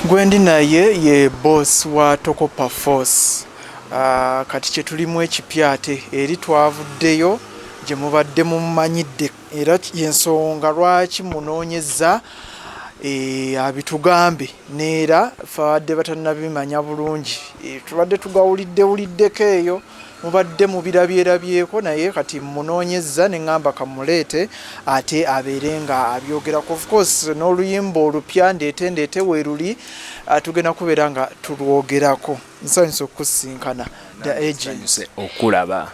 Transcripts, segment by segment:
Gwendi naye ye boss wa Tokopa Force. Kati kyetulimu ekipya ate eri twavuddeyo gye mubadde mumumanyidde era yensonga lwaki munoonyezza e, abitugambe neera fe abadde batannabimanya bulungi e, tubadde tugawuliddewuliddeko eyo mubadde mubirabyerabyeko naye kati munoonyezza ne ŋŋamba kamuleete ate abeere nga abyogerako. Of course n'oluyimba olupya ndeete ndeete weeruli, tugenda kubeera nga tulwogerako. Nsanyuse okukusinkana, The Agent. Okulaba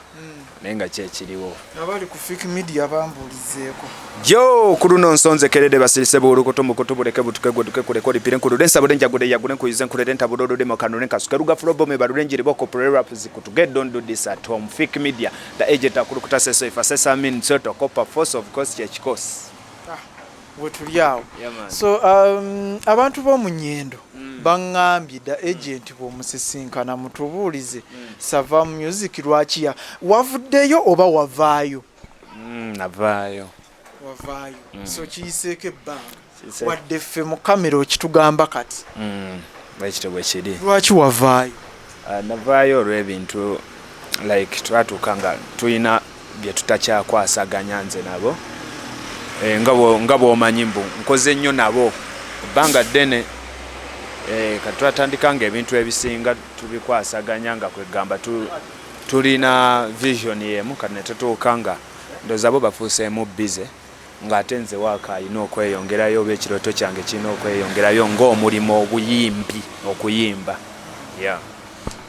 naye nga kyekiriwo. Abali ku Fik Media bambuulizeeko. Yo ku luno nsonze kerede basirise buwulukutu mukutu buleke butuke gweduke kuleke olipire nkulule nsabule njagule yagule nkuyize nkulere ntabule olulimi okanule nkasuke lugafulo bomi balule njiri boko rap zikutuge don't do this at home. Fik Media, The Agent akulukuta seso ifa sesa min soto copper force, of course kyekikosi. Ah, wetuli awo. So abantu b'omu Nyendo baŋŋambye The Agent bw'omusisinkana mutubuulize Sava Music lwaki ya wavuddeyo oba wavaayo? Navaayo. Wavaayo. So kiyiseeko ebbanga wadde ffe mu kamera okitugamba kati. Bwekityo bwe kiri. Lwaki wavaayo? Navaayo olw'ebintu like twatuuka nga tulina bye tutakyakwasaganya nze nabo, nga bw'omanyi mbu nkoze nnyo nabo ebbanga ddene, kati twatandika nga ebintu ebisinga tubikwasaganya nga kwegamba tulina vision emu, kati ne tutuuka nga ndowooza bo bafuuseemu busy ng'ate nze waaka alina okweyongerayo oba ekirooto kyange kirina okweyongerayo ng'omulimu obuyimbi okuyimba, yeah.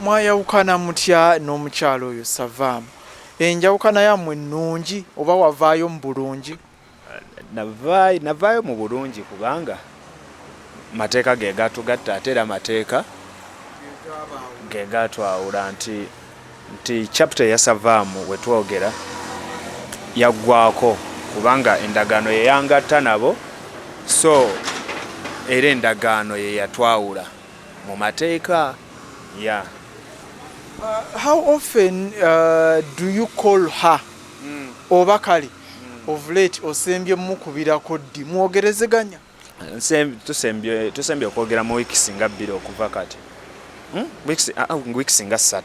Mwayawukana mutya n'omukyalo oyo Savaamu? Enjawukana yammwe nnungi oba wavaayo mu bulungi? Navaayo mu bulungi kubanga mateeka ge gatugatta ate era mateeka ge gatwawula nti chapter eya Savaamu we twogera yaggwako kubanga endagaano ye yangatta nabo, so era endagaano ye yatwawula mu mateeka, yeah. How often do you call her? Oba kale of late osembye mukubirako ddi mwogerezeganya? Tusembye okwogera mu wiiki singa 2 okuva kati. Wiiki singa 3,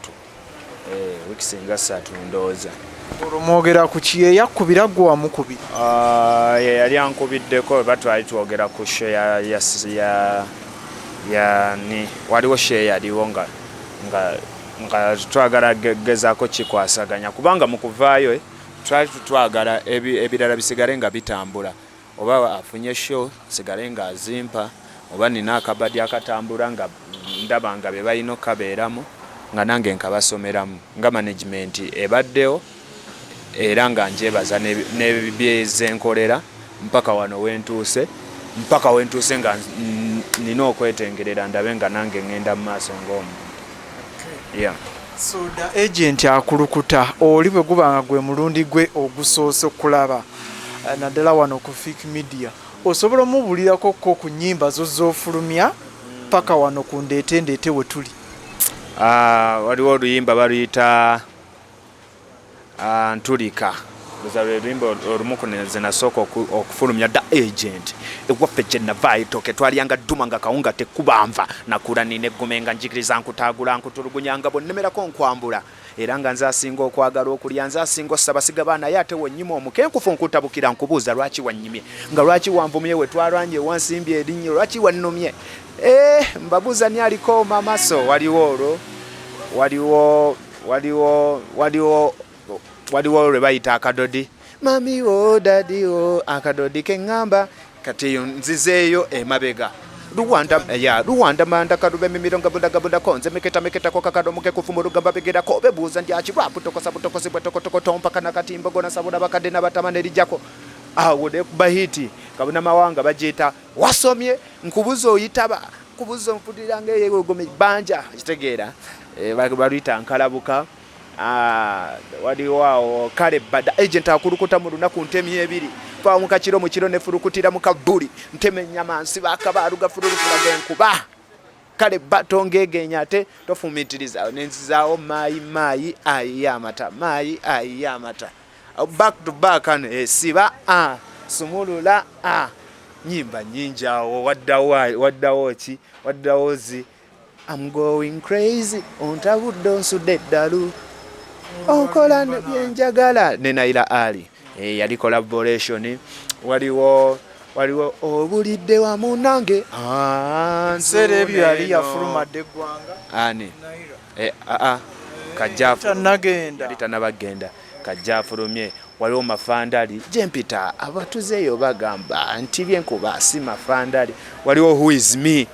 wiiki singa 3 ndowooza. Olwo mwogera ku ki? Yeyakkubira, gwe wamukubira? Ye yali ankubiddeko oba twali twogera ku show ya ni waliwo show eyaliwo nga twagala gezaako kikwasaganya kubanga mu kuvaayo twali twagala ebirala bisigale nga bitambula, oba afunye show sigale nga azimpa, oba nina akabadi akatambula nga ndaba nga be balina okukabeeramu nga nange nkabasomeramu nga management ebaddewo, era nga njebaza nebyezenkolera mpaka wano wentuuse nga nina okwetengerera ndabe nga nange ngenda mu maaso ng'omuntu, yeah. So The Agent akulukuta oli bwe guba nga gwe mulundi gwe ogusoose okulaba, naddala wano ku Fik Media, osobola omubuulirako ko ku nnyimba zo z'ofulumya paka wano ku ndeete ndeete we tuli? Waliwo oluyimba baluyita Ntulika, luza lwe luyimba olumu ku ze nasooka okufulumya. The Agent ewaffe gye navaayo ettooke twalyanga dduma nga kawunga tekubanva, nakula nina eggume nga njigiriza nkutaagula nkutulugunya nga bwonnemerako nkwambula, era nga nze asinga okwagala okulya, nze asinga ossaba sigaba, naye ate wennyima omukenkufu nkutabukira nkubuuza lwaki wannyimye, nga lwaki wanvumye, we twalwanye wansimbye erinnyo, lwaki wannumye, mbabuuza ni aliko mamaso. Waliwo olwo, waliwo lwe bayita Akadodi, mami o dadi o akadodi keŋŋamba. Kati eyo nzizeeyo emabega luwanda ya luwanda manda kalube mimiro nga bundagabundako nze meketa meketako kakado muke kufu mu lugamba begerako bebuuza ndyaki lwabutokosa butokosi bwe tokotokoto mpaka nakati mbogo nasabula bakadde n'abatama nerijjako awo nekuba hit kabuna mawanga bagiyita Wasomye nkubuza oyitaba nkubuza onfudira ngaeyegome banja kitegeera, baluyita Nkalabuka. Waliwo awo kale bada Agent akulukuta mu lunaku ntemi ebiri fa mu kakiro mu kiro nefulukutira mu kabuli nteme ennyama nsiba akabaalu gafululufulaga enkuba kale batongegenya ate tofumitiriza nenzizaawo maayi maayi ayiye amata maayi ayiye amata back to back ano esiba sumulula. Nyimba nyingi awo. Waddawo, waddawo ki, waddawo zi I'm going crazy, ontabudde, onsudde eddalu, okola byenjagala ne Naira Ali. Yali collaboration. Waliwo obulidde wamu nange. Ah, Biseera ebyo yali nzuuno. yafulumadde eggwanga. Ani? Naira. Aa, kajja. Tannagenda. Yali tanabagenda, kajja afulumye. Waliwo mafandali gyempita, abatuzeeyo bagamba nti byenkuba si mafandali. Waliwo who is me,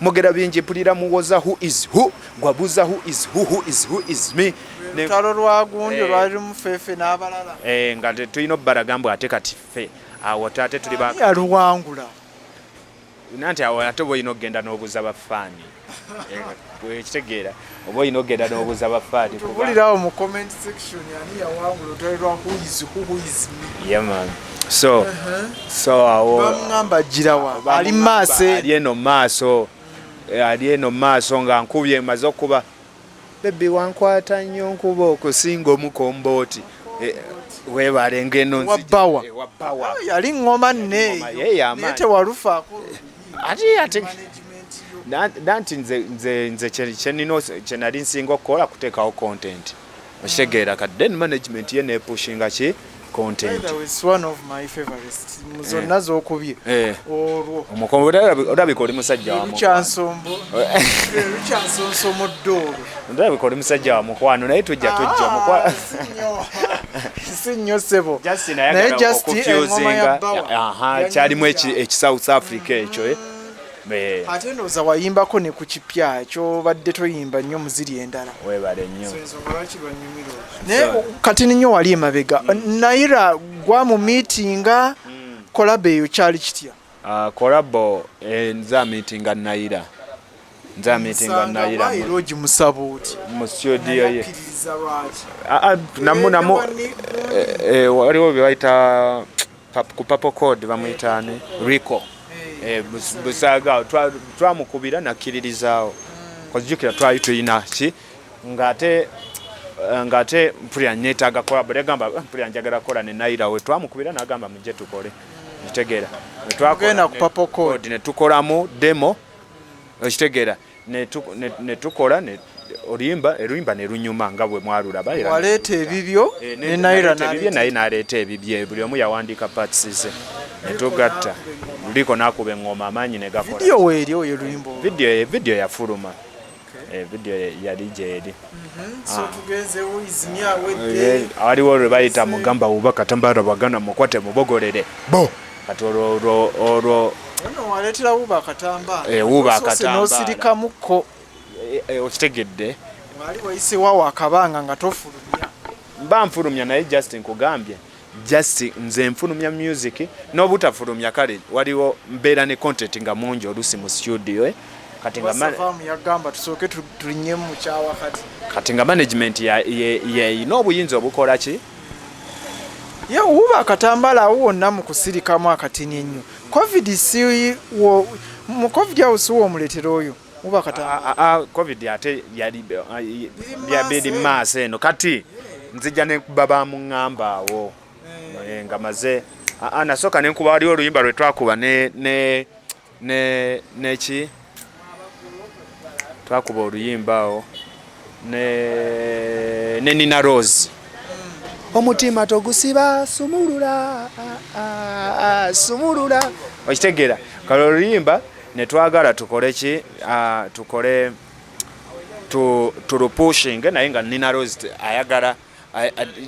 mugera bingi, mpulira muwoza who is who, gwabuza who is who, who is who is me. Lutalo lwa gundi olwalimu Fefe n'abalala. Nga tulina obbalaga mbu ate kati ffe awo ate tuli ba Ani yaluwangula? Nanti awo ate oba olina okugenda n'obuuza bafaani. Ekitegeera oba olina okugenda n'obuuza bafaani Tubulirawo mu comment section ani yawangula olutalo lwa who is who, who is me. Yeah, man. So awo Bamuŋŋamba girawa ali maaso. Ali eno maaso. Ali eno maaso nga nkubye, maze okuba bebi wankwata nnyo, nkuba okusinga omukombooti. Weebale ngeno. Wa Bawa. Wa Bawa. Yali ŋŋoma nne. Ngoma, Eyo ye y'amaanyi. naye tewalufaako. Ate Management yo. Nanti nze kyenina kye nali nsinga okukola kuteekawo content, okitegeera? Kati then management ye nepushinga ki By content. the way, it's one of my favorites mu zonna z'okubye. Olwo Omukombo olabika oli musajja wa mukwano. Lukyansonsomodde olwo. Olabika oli musajja wa mukwano, naye tujja Ah, si nnyo. Si nnyo ssebo. Justin Naye ayagala just engoma ya okufusinga. Bawa Aha, kyalimu yanyumira. Eki South Africa ekyo. Ate ndowooza wayimbako ne ku kipya kyobadde toyimba nnyo mu ziri endala. Webale nnyo. So ensonga lwaki lwanyumira olwo. Naye kati nnyo wali emabega Naira gwa mu miitinga collabo eyo kyali kitya? Ah, collabo, nze amitinga Naira, nze amitinga Naira. Era ogimusaba oti? Mu studio ye. Akkiririza lwaki? Ah, ah, namu waliwo bye bayita ku Purple Code, bamuyita ani, Rico. Busaaga awo twamukubira nakkiririzaawo, kozijukira twali tulina ki ng'ate mpulira neetaaga collabo. Yagamba, "Ah, mpulira njagala kukola ne Naira." We twamukubira n'agamba mujje tukole, okitegeera? Ne twakola Mugenda ku Purple Code. Ne tukolamu demo, okitegeera? Ne tukola oluyimba ne lunyuma nga bwe mwalulaba era Waleeta ebibyo ne Naira naleeta ebibye, n'aleeta naye n'aleeta ebibye. Buli omu yawandiika parts ze ne tugatta. Luliko n'akuba eŋŋoma, amaanyi ne gakola. Vidiyo weeri oyo luyimba olwo? Video yafuluma. Video yali gyeri. So tugenze wizimi awedde. Waliwo lwe bayita mugamba wuba katambala baganda mukwate mubogolere bo. Kati olwo Ono waleetera wuba akatambaala. Wuba Osoose akatambaala. n'osirikamukko. Okitegedde? Wali wayisewawo akabanga nga tofulumya. Mba nfulumya, naye just nkugambye, just nze nfulumya music n'obutafulumya. Kale waliwo mbeera ne content nga mungi olusi mu studio, eh. Kati nga Basavaamu yagamba tusooke tulinnyemu mu kyawakati. Kati nga management yeyina obuyinza obukola ki. Ye wuba akatambaala awo wonna mu kusirikamu akatini ennyo. Covid si wo mu Covid awo si woomuleetera oyo wuba akatambaala? Ah, ah, Covid ate yali biri maaso eno. Kati nzija nekuba bamuŋŋamba awo. Nga maze, nasooka nenkuba, waliwo oluyimba lwe twakuba ne neki, twakuba oluyimba awo ne Nina Rose, omutima togusiba sumulula, ah, ah, sumulula, okitegeera? Kale oluyimba ne twagala tukole ki, tukole tulupushinge, naye nga Nina Rose ayagala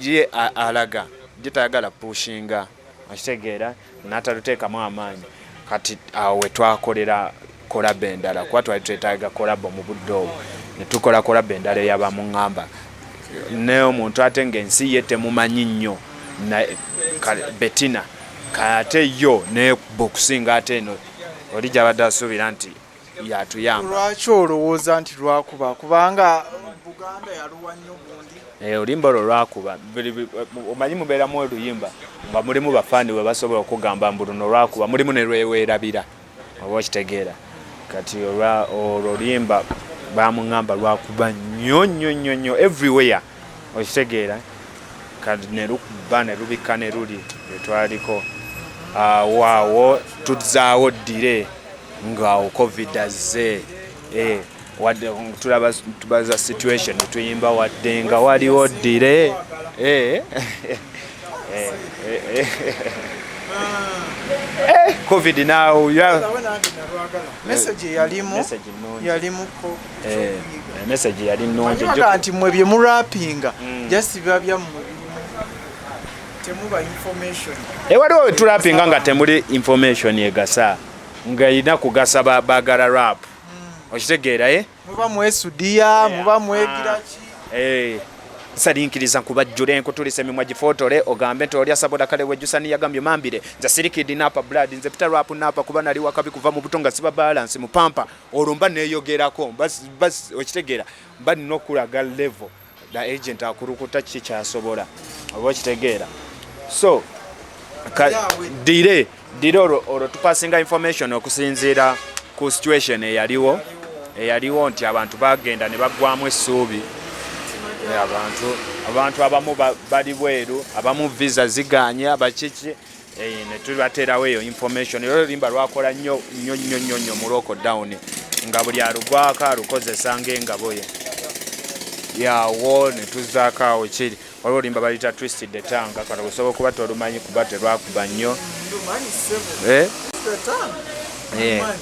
ye alaga ye tayagala pushinga, okitegeera? N'ataluteekamu amaanyi. Kati awo we twakolera collabo endala, kuba twali twetaaga collabo mu budde obwo, ne tukola collabo endala eyabamuŋŋamba naye omuntu ate ng'ensi ye temumanyi nnyo, Betina. Kate yo nekuba okusinga ate eno oli gyabadde asuubira nti yatuyamba. Lwaki olowooza nti lwakuba? Kubanga Buganda yaluwa nnyo gundi. Oluyimba olwo lwakuba. Omanyi mubeeramu oluyimba nga mulimu bafaani bwe basobola okugamba mbu luno lwakuba, mulimu ne lweweerabira, oba okitegeera? Kati olwo oluyimba bamuŋŋamba lwakuba nnyo nnyo nnyo nnyo everywhere, okitegeera? Kati ne lukuba ne lubikka ne luli lwe twaliko. Awo awo tuzaawo ddire nga COVID azze. Eh, wadde tulaba tubaza situation, tuyimba wadde nga waliwo ddire. Eh. Eh, eh, eh. COVID now ya message yalimu, yalimuko. Message yali nnungi. Nti mwe bye murapinga just biba byammwe, birimu temuba information. Waliwo weturapinga nga temuli information egasa, nga erina kugasa bagala rap, okitegeera, eh? Muba mwesudiya, muba mwegira ki? Salinkiriza nkubajjule, nkutulisa emimwa gifootole, ogambe nti oli asabola. Kale wejjusa niyagambye mambire nze sirikidi napa blood, nze Peter rap napa kuba nali wakabi kuva mu buto nga siba balance mu pampa. Olwo mba neeyogerako, okitegeera, mba nina okulaga level the agent akulukuta ki kyasobola, oba okitegeera. So dire dire olwo tupasinga information okusinziira ku situation eyaliwo nti abantu bagenda ne baggwamu essuubi. Abantu abamu bali bweru, abamu visa ziganye, abakiki, ne tubateerawo eyo information. Era oluyimba lwakola nnyo nnyo nnyo nnyo nnyo mu lockdown, nga buli alugwako alukozesa ng'engabo ye yawo. Ne tuzaako awo kiri waliwo oluyimba baluyita "Twisted the Tongue". Kano osobola okuba tolumanyi kuba terwakuba nnyo. Eh?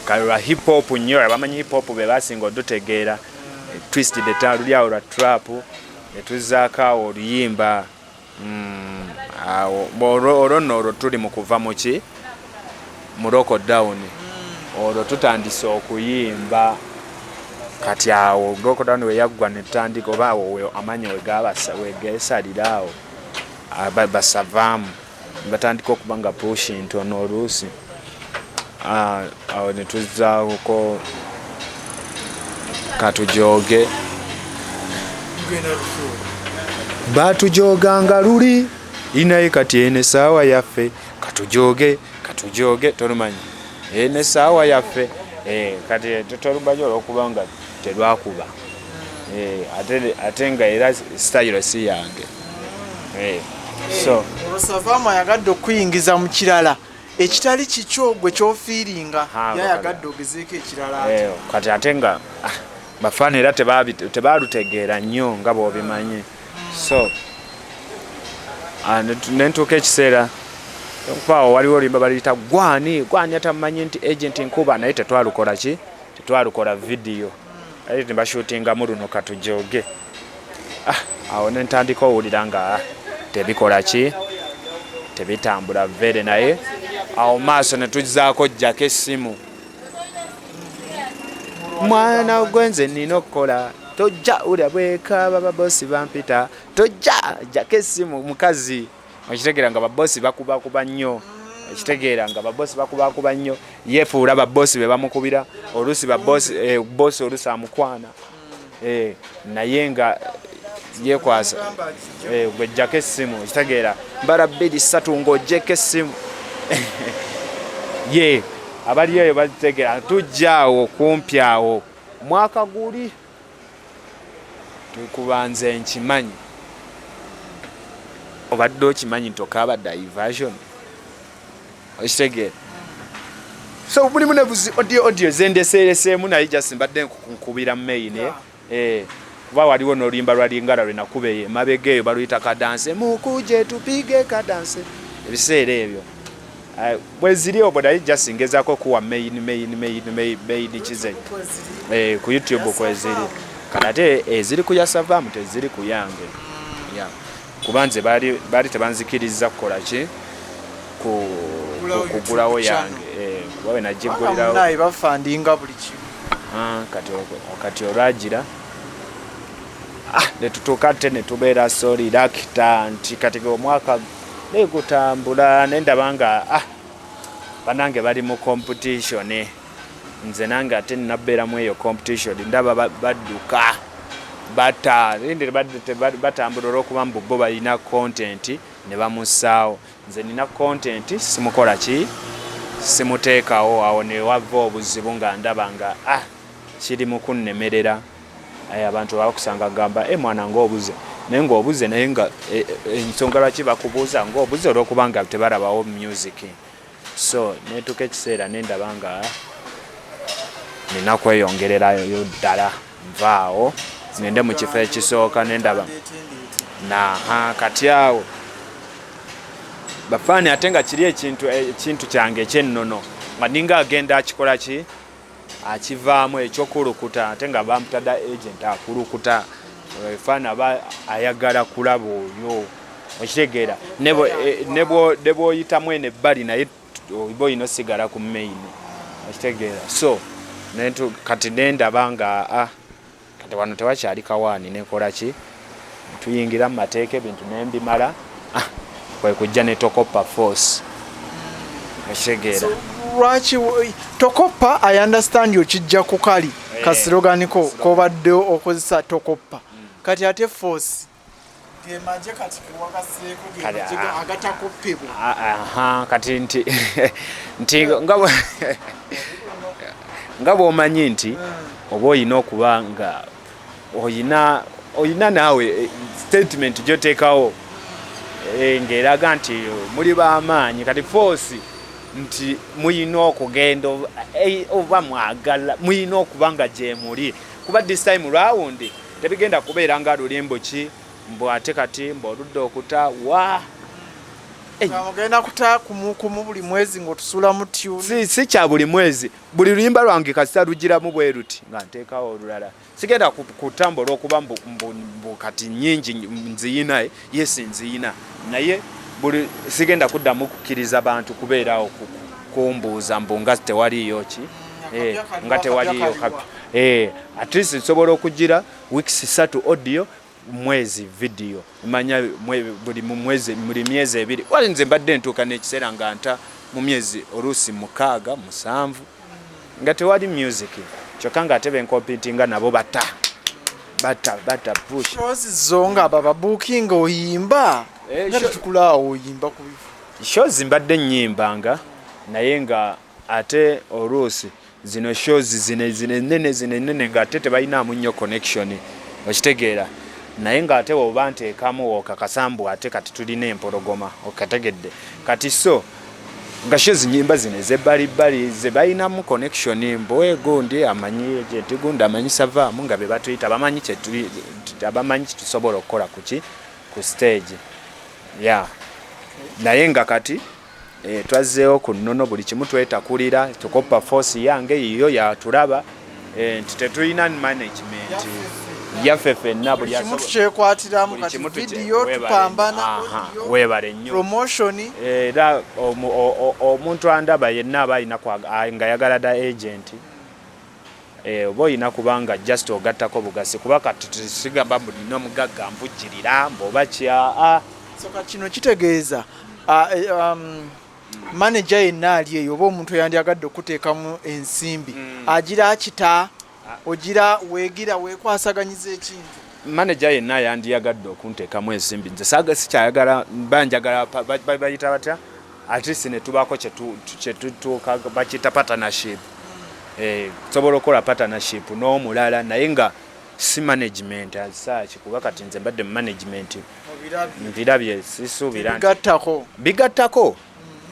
Kale lwa hip hop nnyo, abamanyi hip hop be basinga odutegeera. "Twisted the Tongue" luli awo lwa trap. Ne tuzaako awo oluyimba awo olwo nno olwo tuli mu kuva muki mu lockdown, olwo tutandise okuyimba. Kati awo lockdown we yaggwa ne tutandika, oba awo amaanyi wegeesalira awo basavaamu batandika okuba nga push ntono oluusi. Awo ne tuzzaako "Katujoge". Batujoganga luli inaye, kati eno esaawa yaffe, katujoge, katujoge. Tolumanyi eno esaawa yaffe. Kati tolumanyi olwokuba nga terwakuba, ate nga era style si yange. So olwosavaamu ayagadde okuyingiza mu kirala ekitali kikyo gwe kyofiiringa, yayagadde ogezeeko ekirala. Kati ate nga bafaana era tebalutegeera nnyo nga bw'obimanyi. So nentuuka ekiseera okupaawo waliwo oluyimba baliyita "Gwani Gwani atamanyi nti agent nkuba", naye tetwalukola ki, tetwalukola vidiyo, aye nebashutingamu luno "Katujoge". Awo nentandika owulira nga tebikola ki, tebitambula vere. Naye awo maaso netuzaako "Jjako Essimu", mwana gwe nze nina okukola, tojja ulya bwekaaba, babosi bampita, tojja, jjako essimu mukazi. Okitegeera nga babosi bakubakuba nnyo, okitegeera nga babosi bakubakuba nnyo, yefuula babosi be bamukubira oluusi, babosi bosi oluusi amukwana, naye nga yekwasa gwejjako essimu. Okitegeera mbala bbiri ssatu ng'ojjeko essimu ye abali eyo bategeera. Tujja awo kumpi awo mwaka guli tukubanze nkimanyi obadde okimanyi nti okaaba diversion, okitegeera. So mulimu ne buzi audio zendeseereseemu, naye just mbadde nkubira main, kuba waliwo n'oluyimba lwa Lingala lwe nakuba eyo emabega eyo baluyita "Kadanse", mukuje tupige kadanse. Ebiseera ebyo bweziri obwo, naye just ngezaako kuwa main main main main main kize ku YouTube kweziri. Kati ate eziri ku yasavaamu teziri ku yange, yeah. Kuba nze baali tebanzikiriza kukola ki, kugulawo yange, kuba we nagigulirawo naye bafandinga buli kimu. Kati olwagira netutuuka ate netubeera so reluctant. Kati omwaka negutambula nendaba nga banange bali mu competition, nze nange ate ninabeeramu eyo competition. Ndaba badduka bata batambula olwokuba mbu bo balina content ne bamussaawo, nze nina content simukola ki, simuteekawo. Awo newava obuzibu nga ndaba nga kiri mu kunnemerera. Abantu bakusanga gamba, "E mwana, ng'obuze," naye ng'obuze, naye nga ensonga lwaki bakubuuza ng'obuze olw'okuba nga tebalabawo music. So netuuka ekiseera nendaba nga nina kweyongererayo ddala, nvaawo ngende mu kifo ekisooka nendaba naha. Kati awo bafaani, ate nga kiri ekintu kyange ekyennono nga ninga agenda akikola ki, akivaamu ekyokulukuta, ate nga bampita agent akulukuta. Faani aba ayagala kulaba oyo, okitegeera? Ne bw'oyitamu eno ebbali, naye oba olina osigala ku main, okitegeera? So kati nendaba nga kati wano tewakyali kawaani, nekola ki, tuyingira mu mateeka, ebintu nembimala, kwe kujja ne Tokopa Force, okitegeera? Lwaki Tokopa? I understand, okijja ku kali ka slogan ko kobadde okozesa Tokopa. Kati ate Force gemaje kati kewagaseeko, gemaje agatakopebwa? Aha, kati nti nga bw'omanyi nti oba oyina okuba nga oyina naawe statement gyoteekawo ng'eraga nti muli b'amaanyi. Kati Force nti muyina okugenda oba mwagala, muyina okuba nga gyemuli, kuba this time round tebigenda kubeera nga lulimbo ki, mbu ate kati mbu oludde okuta wa. Mugenda kuta kumukumu buli mwezi ng'otusuulamu tune? Si kya buli mwezi. Buli luyimba lwange kasita lugiramu bwe luti nga nteekawo olulala. Sigenda kutamba olw'okuba mbu kati nyingi nziyina. Yes, nziyina, naye buli sigenda kuddamu kukkiriza bantu kubeerawo kumbuuza mbu nga tewaliiyo ki, nga tewaliiyo kapya. At least nsobola okugira weeks 3 audio, mwezi video. Manya buli mu mwezi, buli myezi 2. Wali nze mbadde ntuuka n'ekiseera nga nta mu myezi oluusi 6, 7 nga tewali music, kyokka ng'ate bencompetinga nabo bata bata bata push. Shows zo nga bababookinga, oyimba? Nga tetukulaawo oyimba ku bifo. Shows mbadde nnyimbanga, naye nga ate oluusi zino shows zino zino enene, zino enene, ng'ate tebalinaamu nnyo connection, okitegeera? Naye ng'ate oba nteekamu okakasa mbu ate kati tulina empologoma, okategedde? Kati so nga shows nyimba zino ezebbalibbali ze balinamu connection, mbu gundi amanyi agent, gundi amanyi Savaamu, nga be batuyita bamanyi kyetuli, abamanyi kyetusobola okukola kuki ku stage ya. Naye nga kati twazzeewo ku nnono, buli kimu twetakulira. Tukopa Force yange yiyo yatulaba, nti tetulina management, yaffe ffenna. Buli kimu tukyekwatiramu. Kati video tupambana. Weebale nnyo. Promotion. Era omuntu andaba yenna aba alina nga yagala da agent, oba olina kubanga just ogattako bugasi, kuba kati sigamba mbu nina omugagga nvujjirira mbu oba kya. So kati kino kitegeeza manager yenna ali eyo oba omuntu eyandyagadde okuteekamu ensimbi, agira akita ogira weegira weekwasaganyiza ekintu? Manager yenna yandiyagadde okunteekamu ensimbi, nze saaga sikyayagala, mba njagala bayita batya, at least ne tubaako kyetutuuka, bakiyita partnership. Tusobola okukola partnership n'omulala, naye nga si management as such, kuba kati nze mbadde mu management mbirabye, sisuubira bigattako. Bigattako,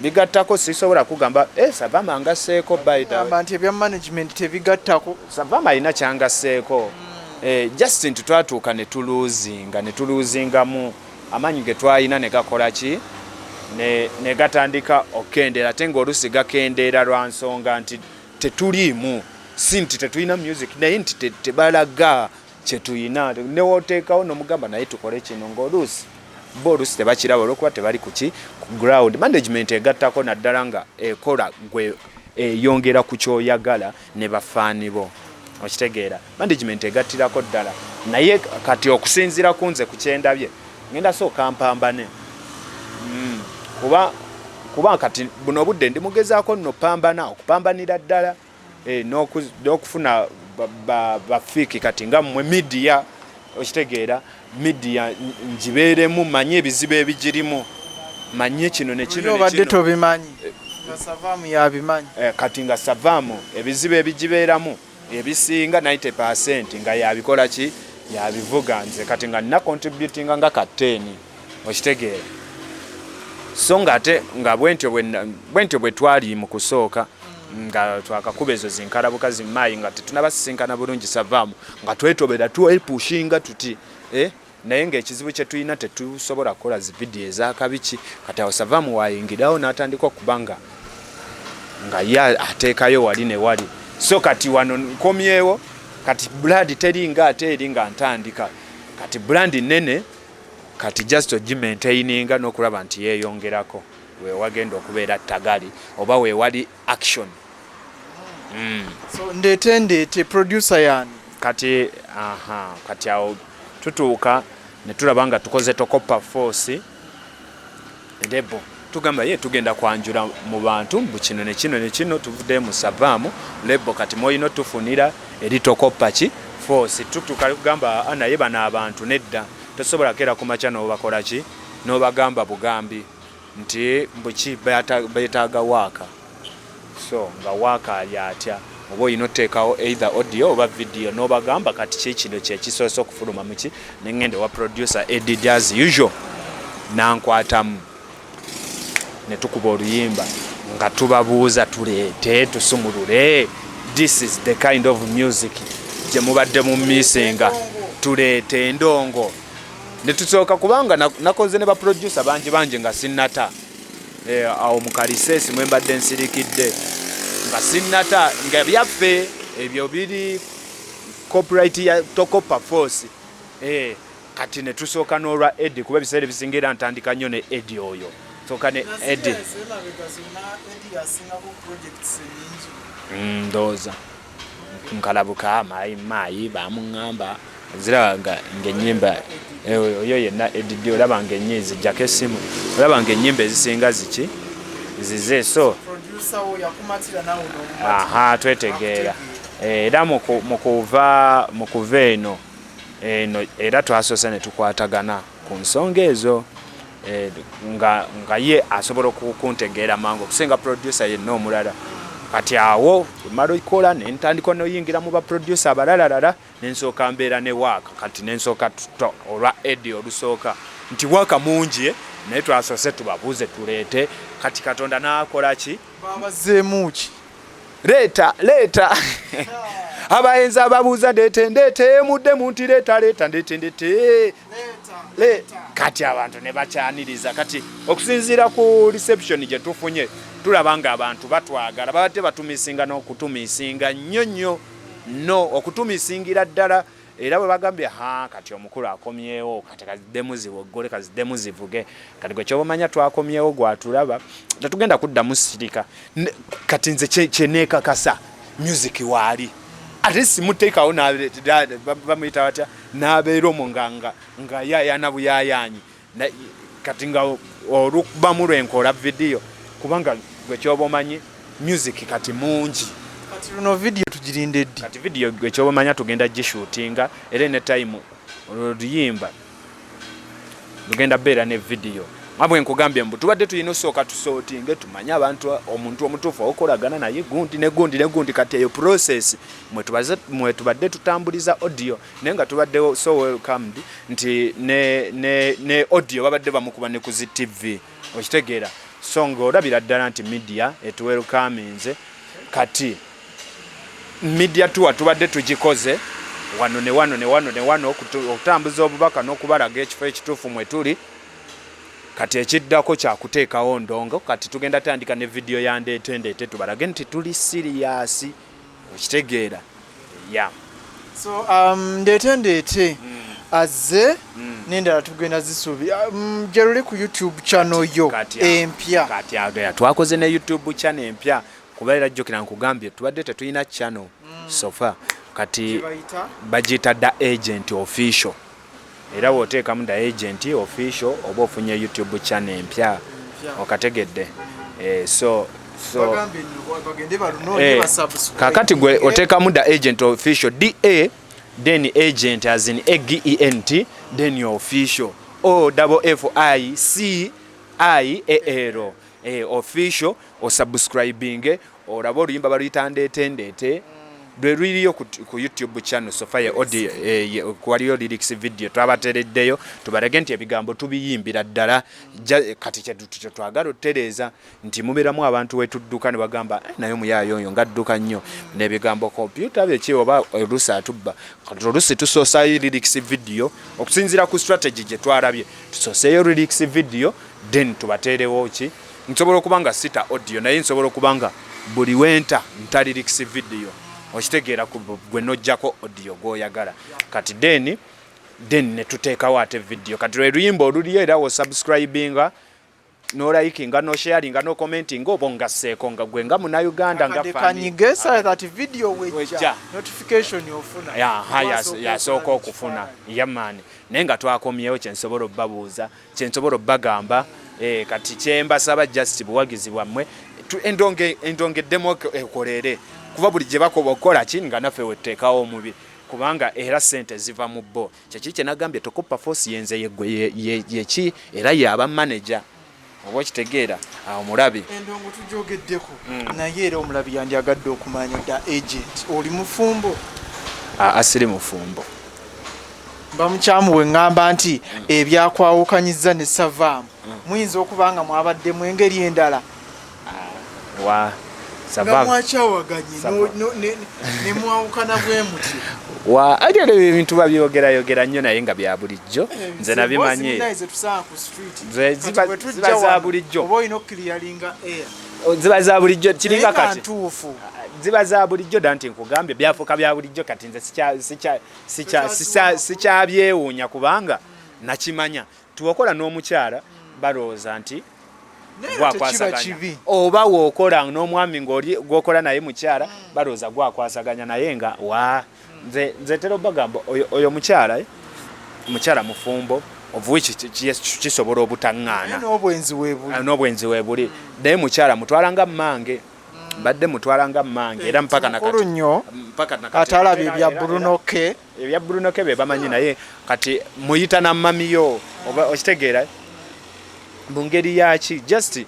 bigattako. Sisobola kugamba Savama ngasseeko, by the way. Nti ebya management tebigattako. Savama alina kyangasseeko, just nti twatuuka ne tuluzinga, ne tuluzingamu amaanyi ge twalina, ne gakola ki, ne gatandika okukendeera, ate ng'oluusi gakendeera lwa nsonga nti tetuliimu, si nti tetulina music, naye nti tebalaga kyetulina. Newoteekawo nomugamba naye tukole kino, ng'oluusi bo oluusi tebakiraba olwokuba tebali kuki, ku ground. Management egattako naddala nga ekola gwe eyongera ku kyoyagala ne bafaani bo, okitegeera? Management egattirako ddala, naye kati okusinziira ku nze ku kyendabye, ngenda sooka mpambane, kuba kati buno obudde ndi mugezaako nno pambana, okupambanira ddala, n'okufuna bafiiki kati nga mmwe media, okitegeera? Media ngibeeremu, manye ebizibu ebigirimu, manye kino ne kino. Obadde tobimanyi nga Savaamu yabimanyi. Kati nga Savaamu ebizibu ebigibeeramu ebisinga 90% nga yabikola ki, yabivuga. Nze kati nga nina contributinga nga ka 10, okitegeera? So nga ate nga bwentyo bwentyo bwe twali mu kusooka, nga twakakuba ezo zinkalabuka zimaayi, nga tetunabasisinkana bulungi Savaamu, nga twetobera, twepushinga tuti, eh? Naye ngaekizibu kye tulina, tetusobola kukola zi video ezakabiki. Kati awo Savaamu wayingirawo n'atandika okuba nga ye ateekayo wali ne wali. So kati wano nkomyewo, kati brand teringa ate eri nga ntandika. Kati brand nene, kati just ogimaintaininga n'okulaba nti yeeyongerako, wewagenda okubeera tagali oba wewali action. So Ndeete Ndeete, producer yani? Kati aha, kati awo tutuuka ne tulaba nga tukoze Tokopa Force label. Tugamba ye tugenda kwanjula mu bantu mbu kino ne kino ne kino, tuvudde mu Savaamu label, kati mwolina otufunira eri Tokopa ki Force. Tutuuka kugamba, "Ah, naye bano abantu nedda, tosobola keera ku makya n'obakola ki, n'obagamba bugambi nti mbuki beetaaga waaka." So nga waaka ali atya, oba olina oteekawo either audio oba video n'obagamba kati ki kino kyekisoose okufuluma muki. Nengenda ewa producer Eddie as usual, nankwatamu ne tukuba oluyimba nga tubabuuza, tuleete tusumulule, this is the kind of music gye mubadde mu missinga, tuleete endongo. Ne tusooka kubanga nakoze ne baproducer bangi bangi nga sinnata. Awo mu kaliseesi mwe mbadde nsirikidde nga sinnata, nga byaffe ebyo biri copyright ya Tokopa Force. Kati ne tusooka n'olwa Eddie, kuba ebiseera ebisinga era ntandika nnyo ne Eddie oyo, sooka ne Eddie. Ndowooza nkalabuka maayi maayi bamuŋŋamba ziraba nga ng'ennyimba oyo yenna Eddie, olaba ng'ennyi zijjako essimu, olaba ng'ennyimba ezisinga ziki zize. So aha, twetegeera. Era mu kuva eno era twasoose ne tukwatagana ku nsonga ezo, nga ye asobola okuntegeera mangu okusinga producer yenna omulala. Kati awo mala okola nentandika noyingira mu baproducer abalalalala, nensooka mbeera ne waaka. Kati nensooka olwa Eddie olusooka nti waaka mungi, naye twasoose tubabuuze tuleete. Kati Katonda n'akola ki? Babazeemu ki? Leeta leeta. Abayenzi ababuuza ndeete ndeete, muddemu nti leeta leeta, ndeete ndeete le. Kati abantu ne bakyaniriza. Kati okusinziira ku reception gye tufunye, tulaba nga abantu batwagala, babadde batumisinga n'okutumisinga nnyo nnyo, no okutumisingira ddala. Era bwe bagambye, ha, kati omukulu akomyewo, kati kaziddemu ziwoggole, kaziddemu zivuge. Kati gwe kyoba omanya twakomyewo, gwatulaba tetugenda kuddamu sirika. Kati nze kyeneekakasa music waali ate simuteekawo, bamuyita batya, n'abeera omwo nga yayana buyayanyi. Kati nga olukubamu lwenkola video, kubanga gwe kyoba omanyi music kati mungi. Kati luno video tugirinde ddi? Kati video gwe kyoba omanya tugenda gishootinga, era ne time oluyimba lugenda beera ne video. Nga bwe nkugambye mbu tubadde tulina osooka tusootinge, tumanye abantu, omuntu omutuufu okolagana naye gundi ne gundi ne gundi. Kati eyo process mwe tubadde tutambuliza audio, naye nga tubadde so welcomed nti ne audio babadde bamukuba ne ku zi TV, okitegeera? So ng'olabira ddala nti media etuwelcominze. Kati media tour tubadde tugikoze wano ne wano ne wano ne wano, okutambuza obubaka n'okubalaga ekifo ekituufu mwe tuli. Kati ekiddako kyakuteekawo ndongo. Kati tugenda tandika ne video ya Ndeete Ndeete, tubalage nti tuli serious, okitegeera? Ya. So Ndeete Ndeete azze n'endala tugenda zisuubi gye luli ku YouTube channel yo empya. Kati awo twakoze ne YouTube channel empya, kuba era jjukira nkugambye tubadde tetulina channel so far. Kati bagiyita Da Agent Official, era bw'oteekamu Da Agent Official oba ofunye YouTube channel empya, okategedde? So kakati gwe oteekamu Da Agent Official, Da then Agent as in Agent, then Official, O double F I C I A L, official. Osubscribing olabe oluyimba baluyita Ndeete Ndeete. Lwe luliriyo ku YouTube channel Sofa ye audio, waliyo lyrics video twabatereddeyo tubalege nti ebigambo tubiyimbira ddala. Kati kyetwagala otutereeza nti mubeeramu abantu wetudduka ne bagamba, "Eh, naye omuyaayo oyo ng'adduka nnyo n'ebigambo, kompyuta byeki oba oluusi atubba." Kati oluusi tusoosayo lyrics video okusinziira ku strategy gye twalabye, tusooseeyo lyrics video, then tubateerewo ki. Nsobola okuba nga sita audio, naye nsobola okuba nga buli wenta nta lyrics video, okitegeera, gwe nojjako audio gw'oyagala. Kati then ne tuteekawo ate video. Kati lwe luyimba oluliyo, era wosubscribinga, nolikinga, nosharinga, nocommentinga, oba ongasseeko nga gwe nga Munnayuganda nga kanyige so that video wejja, notification ofuna. Yasooka okufuna yamaani. Naye nga twakomyewo, kyensobola obbabuuza, kyensobola obbagamba, kati kyembasaba just buwagizi bwammwe. Endongo eddemu ekolere, kuba buli gye bakoba okukola ki nga naffe wetuteekawo omubi, kubanga era sente ziva mu bo. Kyekiri kyenagambye, Tokopa Force yenze yeggwe yeki, era yaba manager, oba okitegeera, omulabi. Endongo tujogeddeko, naye era omulabi yandyagadde okumanya, Da Agent, oli mufumbo? Asiri mufumbo. Mba mukyamu bwe ŋŋamba nti ebyakwawukanyiza ne Savaamu muyinza okuba nga mwabaddemu engeri endala, wa nga mwakyawaganye ne mwawukana bwe mutyo? Wa, ate era ebintu babyogerayogera nnyo, naye nga bya bulijjo, nze nabimanyi. Ziba za bulijjo. Oba olina okukiliyalinga air. Ziba za bulijjo, kiringa kati ntuufu. Ziba za bulijjo dda, nti nkugambye byafuuka bya bulijjo. Kati nze sikyabyewuunya, kubanga nakimanya tiwokola n'omukyala balowooza nti gwakwasaganya, oba wokola n'omwami ng'oli gwokola naye mukyala, balowooza gwakwasaganya. Naye nga wa, nze tera obagamba oyo mukyala, mukyala mufumbo, of which kisobola obutaŋŋaana. N'obwenzi weebuli, naye mukyala mutwala nga mmange, mbadde mutwala nga mmange era mpaka nakati nnyo. Ate alabye ebya Bruno K. Ebya Bruno K be bamanyi, naye kati muyita na mamiyo, oba okitegeera, mu ngeri yaki, just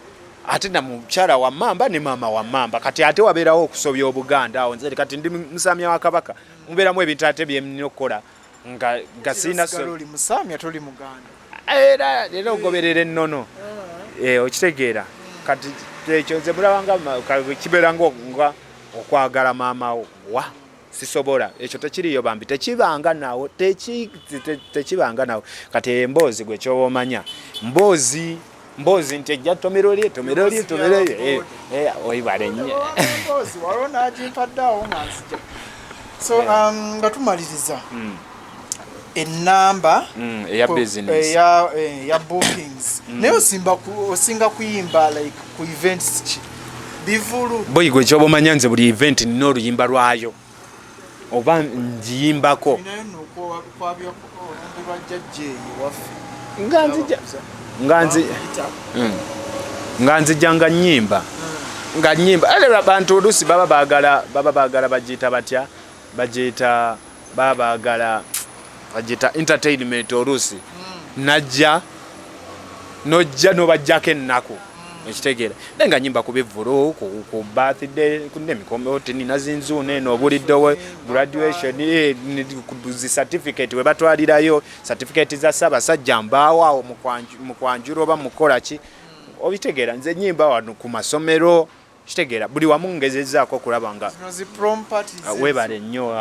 ate na mukyala wa mamba ne maama wa mamba. Kati ate wabeerawo okusobya Obuganda awo. Nze kati ndi musamya wa Kabaka, mubeeramu ebintu ate byemnina okukola nga sirina. Oli musamya, toli Muganda. Era ogoberera ennono, okitegeera. Kati ekyo nze mulabanga kibeera nga okwagala maama wo. Wa, sisobola, ekyo tekiriyo bambi, tekibanga nawo, tekibanga nawo. Kati emboozi gwe kyoba omanya, mboozi mboozi nti ejja tomero lye, tomero lye, tomero lye, oyibale nnyo. Emboozi waliwo n'agimpadde awo nga nzija. So nga tumaliriza, enamba eya business? Eya bookings. Naye osinga kuyimba like ku events ki, bivulu? Boyi, gwe kyoba omanya, nze buli event nina oluyimba lwayo oba ngiyimbako. Nayo nokwabya olumbe lwa jjajja eyo waffe. Nga nzija nga nzi nga nzija nga nyimba. Ate abantu oluusi baba baagala bagiyita batya, bagiyita, baba baagala bagiyita entertainment. Oluusi najja nojja nobajjako ennaku, ekitegeera. Naye nga nyimba ku bivvulu, ku birthday, nemikomo nina zinzuuna eno obuliddewo, graduation, ku zi certificate we batwalirayo certificate za Ssaabasajja, mbaawo awo mu kwanjula oba mukola ki, obitegeera. Nze nyimba wano ku masomero, kitegeera, buli wamu ngezezzaako okulaba nga Zino zi prom parties. Ah, weebale nnyo,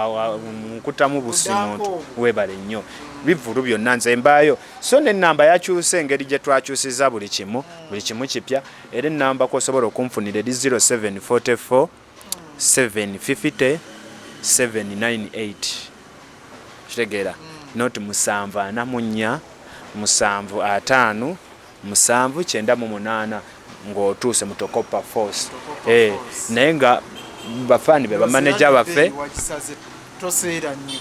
nkutamu busi muntu, weebale nnyo. Bivvulu byonna nze mbaayo. So n'ennamba yakyuse, engeri gye twakyusiza buli kimu, buli kimu kipya. Era ennamba kwosobola okunfunira eri 0744 750 798, kitegeera, not 744 757 98, ng'otuuse mu Tokopa Force. Force. Naye nga bafaani be bamaneja baffe. Wagisaze, toseera nnyo.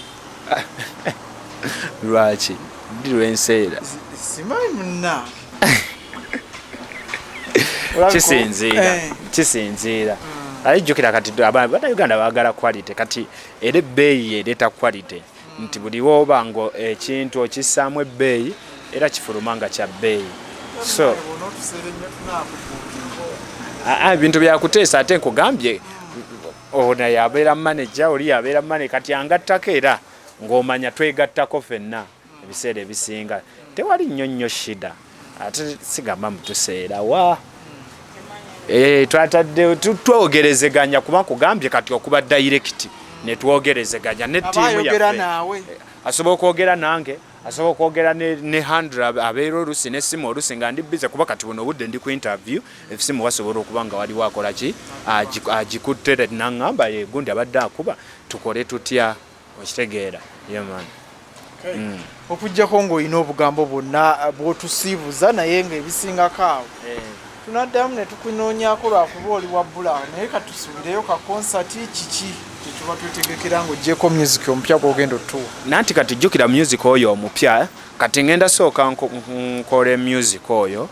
Lwaki ddi lwenseera? Simanyi munna. Kisinziira, kisinziira. Aye jjukira kati Bannayuganda baagala quality. Kati era ebbeeyi ereeta quality, nti buli woba nga ekintu okissaamu ebbeeyi, era kifuluma nga kya bbeeyi. So Bw'onootuseera ennyo tunaakubuukinga. Ebintu byakuteesa. Ate nkugambye Ono yabeera manager, oli yabeera manager, kati angattako era ng'omanya twegattako ffenna. Ebiseera ebisinga tewali nnyo nnyo shida, ate sigamba mutuseera wa. Twatadde twogerezeganya, kuba nkugambye kati okuba direct ne twogerezeganya ne Aba ttiimu ayogera yaffe. Naawe. Asobola okwogera nange, asobola okwogera ne handler abeera oluusi n'essimu, oluusi nga ndi busy, kuba kati buno obudde ndi ku interview, essimu wasobola okuba nga waliwo akola ki, agikutte, naŋŋamba, "Ye gundi abadde akuba, tukole tutya?" Okitegeera? Yeah, man. Okugjako ng'olina obugambo bwonna bw'otusiibuza, naye ng'ebisingako awo tunaddamu ne tukunoonyaako, lwakuba oli wabbula, naye katusuubireyo ka concert. Kiki kyetuba twetegekera ng'oggyeko music omupya gw'ogenda otuwa? Nanti kati jjukira music oyo omupya, kati ngenda sooka nkole music oyo,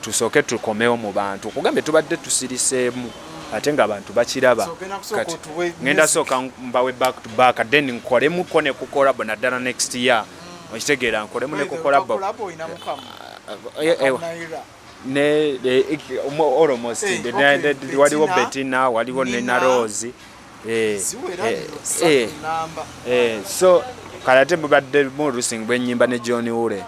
tusooke tukomewo mu bantu. Kugambye tubadde tusiriseemu ate ng'abantu bakiraba. So, ogenda kusooka Kati otuwe ngenda music. sooka mbawe back to back, then nkolemuko ne ku collabo naddala next year. Okitegeera? Nkolemu ne ku collabo. Collabo olina mukamu? Eh, Naira. ne almost waliwo Bettina, Bettina, waliwo ne Nina. Narose. Ziwera nno ssatu namba. So kale ate mubadde mu oluusi bwenyimba ne John Wule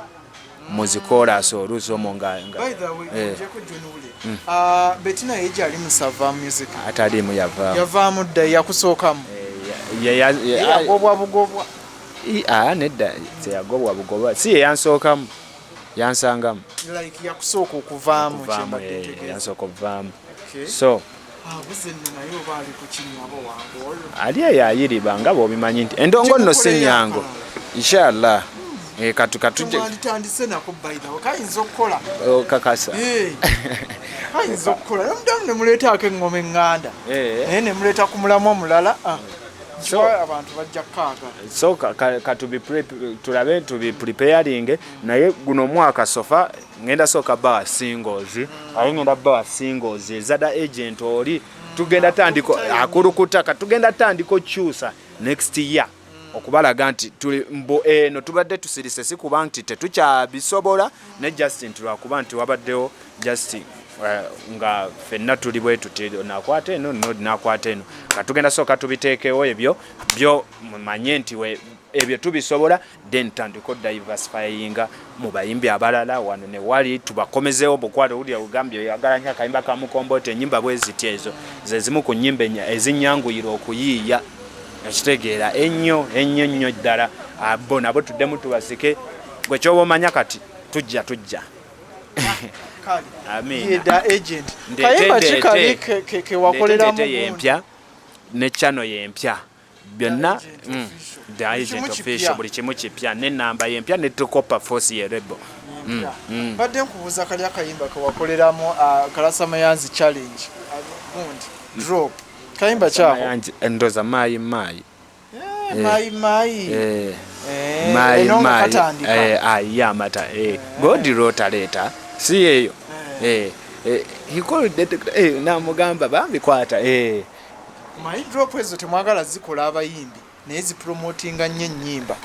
muzikolas oluusi omwo nga By the way, ogyeko John Wule, ah, Bettina ye gyali mu Sava Music? Ataliimu, yavaamu. Yavaamu dda, yakusookamu? Eh, Ye yagobwa bugobwa? Ah, nedda, teyagobwa bugobwa, si ye yansookamu, yansangamu. Like yakusooka okuvaamu? Okuvaamu, Kyembadde ntegeeza. Yansooka okuvaamu. Okay. So Abuze nno, naye oba ali ku kinyabo wange oyo? Ali eyo ayiriba, nga bw'obimanyi nti endongo nno si Gyemukoleyo nnyangu. akalala. Inshallah. Katujje. Twanditandise nako, by the way, kayinza okukola. Oh, kakasa. Kayinza okukola, nomudamu ne muleetaako eŋŋoma eŋŋanda, naye ne muleeta ku mulamu omulala. Ah, kiwa abantu bajja kukaagala. So tulabe tubi preparing, naye guno omwaka so far ngenda sooka bawa singles, aye ngenda bawa singles eza Da Agent. Oli tugenda tandika akulukuta, katugenda tandika okyusa next year okubalaga nti tuli mbu eno tubadde tusirise, si kuba nti tetukyabisobola, ne just nti lwakuba nti wabaddewo just nga ffenna tuli bwe tuti, nakwata eno, no nakwata eno. Katugenda sooka tubiteekewo ebyo byo, mumanye nti ebyo tubisobola, then tandika diversifyinga mu bayimbi abalala wano ne wali, tubakomezeewo bukwate. Owulira ogambye oyagala nnyo akayimba ka Mukombooti, ennyimba bwe ziti, ezo ze zimu ku nnyimba ezinnyanguyira okuyiiya, ekitegeera ennyo ennyo nnyo ddala. Bo nabo tuddemu tubasike. Gwe kyoba omanya kati tujja. Kale. Amiina. Ye Da Agent. Ndeete, Kayimba ki kali ndeete. kewakoleramu? Ndeete yempya ne channel yempya, byonna. Agent Official. The Buli Agent kimu Official. kipya. Buli kimu kipya, nenamba yempya, ne Tukopa Force ye label. Badde nkubuuza kali akayimba kewakoleramu, Kalasa Mayanzi challenge, gundi drop, kayimba kyako? Ndoza Maayi Maayi. Maayi Maayi. Maayi. Eno nga Maayi. katandika. Ayi amata, godiro taleeta si yeeyo. He called namugamba bambi kwata. Manyi drop ezo temwagala zikola abayimbi, naye zipromotinga nnyo ennyimba.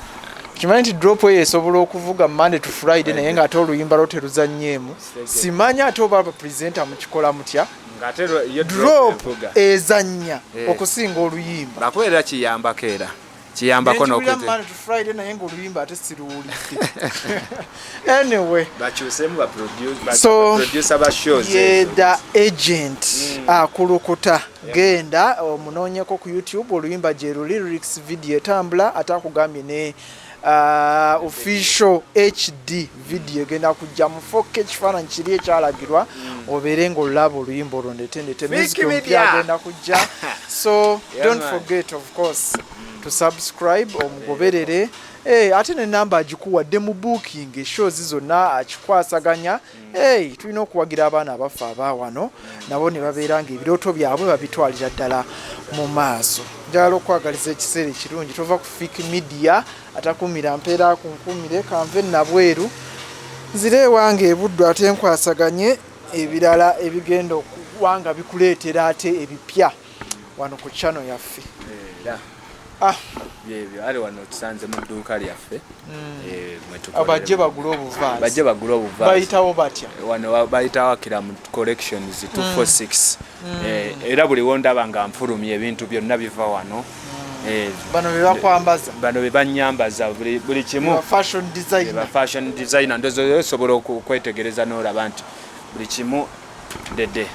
Kimanyi nti drop eyo esobola okuvuga Monday to Friday, naye ng'ate oluyimba lwo teruzannyeemu. Simanyi ate oba abapresenta mukikola mutya. Ng'ate yo drop evuga. Ezannya okusinga oluyimba. Bakubeera kiyambako, era kiyambako. Nenkiwulira N'okute Monday to Friday, naye ng'oluyimba ate siruwulidde. Anyway, bakyusemu So, producer ba shows ye ezo. Da Agent akulukuta. Genda omunoonyeko ku YouTube, oluyimba gye luli, lyrics video etambula, ate akugambye ne official HD video egenda kujja mu 4K, ekifaananyi kiri ekyalagirwa, obeere ng'olulaba oluyimba olwo. Ndete ndete music Media. omupya agenda kujja, so Yeah, don't man. forget, of course, to subscribe, omugoberere. Ate nenamba agikuwadde mu booking shows zonna akikwasaganya. Hey, tulina okuwagira abaana abaffe abaawano, nabo ne babeera nga ebirooto byabwe babitwalira ddala mu maaso. Njagala okwagaliza ekiseera ekirungi. Tova ku Fik Media, atakumira mpeera akunkumire. Kanve nabweru nzire ewange ebuddu, ate nkwasaganye ebirala ebigenda okuba nga bikuleetera ate ebipya wano ku channel yaffe. Era. Ah. Byebyo ali wano tusanze mu dduuka lyaffe. Mwe tukolera. Bajje bagule obuvaasi. Bajje bagule obuvaasi. Bayitawo batya? Wano bayitawo Akira mu Collections 246. Era buli wondaba nga nfulumya ebintu byonna biva wano. Bano be bakwambaza? Bano be banyambaza buli kimu. Ba fashion designer. Ba fashion designer. Ndozo osobola okwetegereza n'olaba nti buli kimu dede.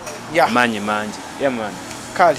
Maanyi mangi. Yeah, man. Kale.